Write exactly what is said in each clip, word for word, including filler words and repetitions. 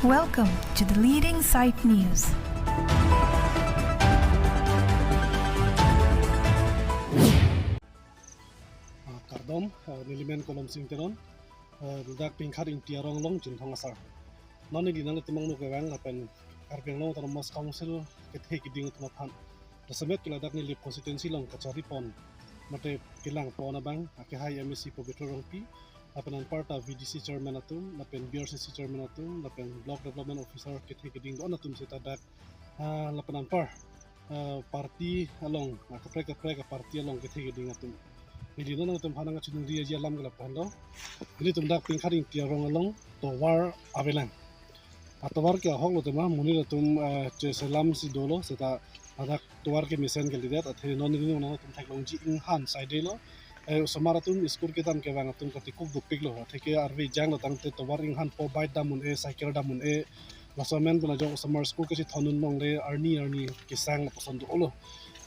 Welcome to the leading site news. Ah, kardom, ah, nelimen Kolom Sing Teron, ah, dak Pingkhat Ingti arong along Chinthong asar. Non neli nanglitum angno kevang lapen Karbi Anglong Autonomous Council kethe keding atum aphan. Lasemet ke ladak neli constituency along kacharipon mate kelangpon abang, akehai M A C Pobitro Rongpi, lapen anparta V D C chairman atum, lapen B R C C chairman atum, lapen block development officer kethe keding do-an atum seta dak, ah, lapen anpar, ah, party along, ah, kaprek kaprek a-party along kethe keding atum. Neli non nangtum aphan nangkachiningri aji alam ke lapu-an lo. Nelitum dak Pingkhat Ingti arong along tovar avelang. Atovar ke ahok lo tema, monit atum, ah, cheselam si dolo, seta ladak tovar kemesen kalidet, athe non neli nangtum theklongji inghan saide lo. Eh, osomar atum school kedam kevang atum katikuk dopik lo, athe ke arve jang lo tangte tovar inghan po bike dam un-e, cycle dam un-e, laso amen puna jong osomar school kachethon un longle arni arni kesang lapuson dolo.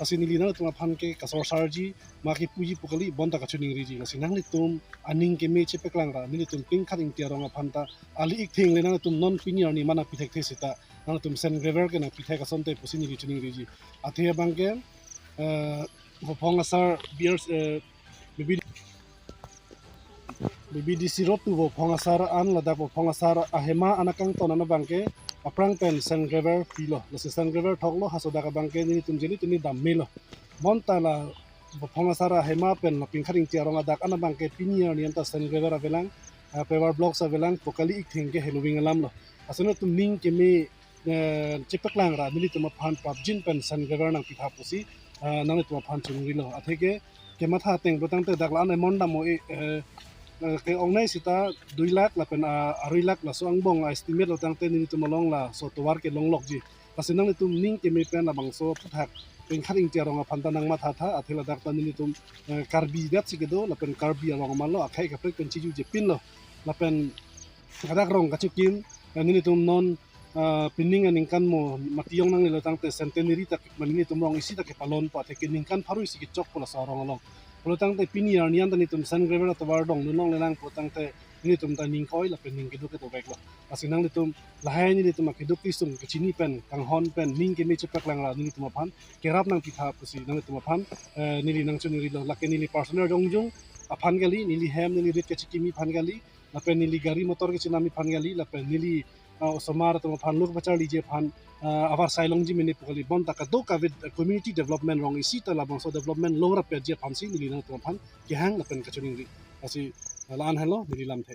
Lasi neli nangtum aphan ke kasorsarji, ma kepuji pu kali, bonta kachiningriji. Lasi nanglitum aning keme chepaklang ra nelitum Pingkhat Ingti arong aphan ta ali ik thing le nangtum non pini arni ma nangpithek the seta nangtum sand gravel ke nangpithek asonte pusi neli chiningriji. Athe abang ke, eh, Vophong asar B R, eh, B B D, B B D C road to Vophong asar an ladak Vophong asar ahema an akangton an abang ke aphrang pen sand gravel pilo. Lasi sand gravel thok lo, hasodak abang ke nelitum jeli tini dam melo. Bonta la Vophong asar ahema pen la Pingkhat Ingti arong adak an abang ke pini arni anta sand gravel avelang, ah, paver blocks avelang pu kali ik thing ke heloving alam lo. Lasi nangtum ning keme, eh, chepaklang ra nelitum aphan prapjin pen sand gravel nangpitha pusi, ah, nanglitum aphan chiningrilo. Athe ke kematha ateng pulotangte dak la-an amount dam un-e, eh, eh, ke-ongnei seta dui lakh lapen, ah, arui lakh laso angbong a-estimate lo tangte nelitum along laso tovar ke longlokji. Lasi nanglitum ning keme pen labangso aphuthak Pingkhat Ingti arong aphan ta nangmathatha, athe ladak ta nelitum, eh, Karbi det si kedo, lapen Karbi arong amat lo, akhei kaprek pen chijujepin lo. Lapen ladak rong kachikim, eh, nelitum non, ah, pining aningkan mo mati ong nanglelo tangte centenary ta, mane nelitum rong isi ta kepalonpo, athe ke ningkan pharo isi kechokpo laso arong along. Pulotangte pini arni anta nelitum sand gravel atovar dong un longlelang pulotangte nelitum ta ning koi lapen ning keduk ke dovek lo. Lasi nanglitum lahai nelitum akeduk kesung kachini pen kanghon pen ning keme chepaklang ra nelitum aphan kerap nangpitha pusi nanglitum aphan, eh, neli nangchiningrilo. Lake neli personal jongjong aphan kali, neli hem neli rit kachikimi aphan kali, lapen neli gari motor kachinami aphan kali, lapen neli, ah, osomar atum aphan lo kepacharliji aphan, ah, avarsai longji mene pu kali, bonta kadokave, eh, community development rong isi ta labangso development longrap petji aphansi neli nangtum aphan kehang lapen kachiningri. Lasi, ah, la-an helo neli lamthe.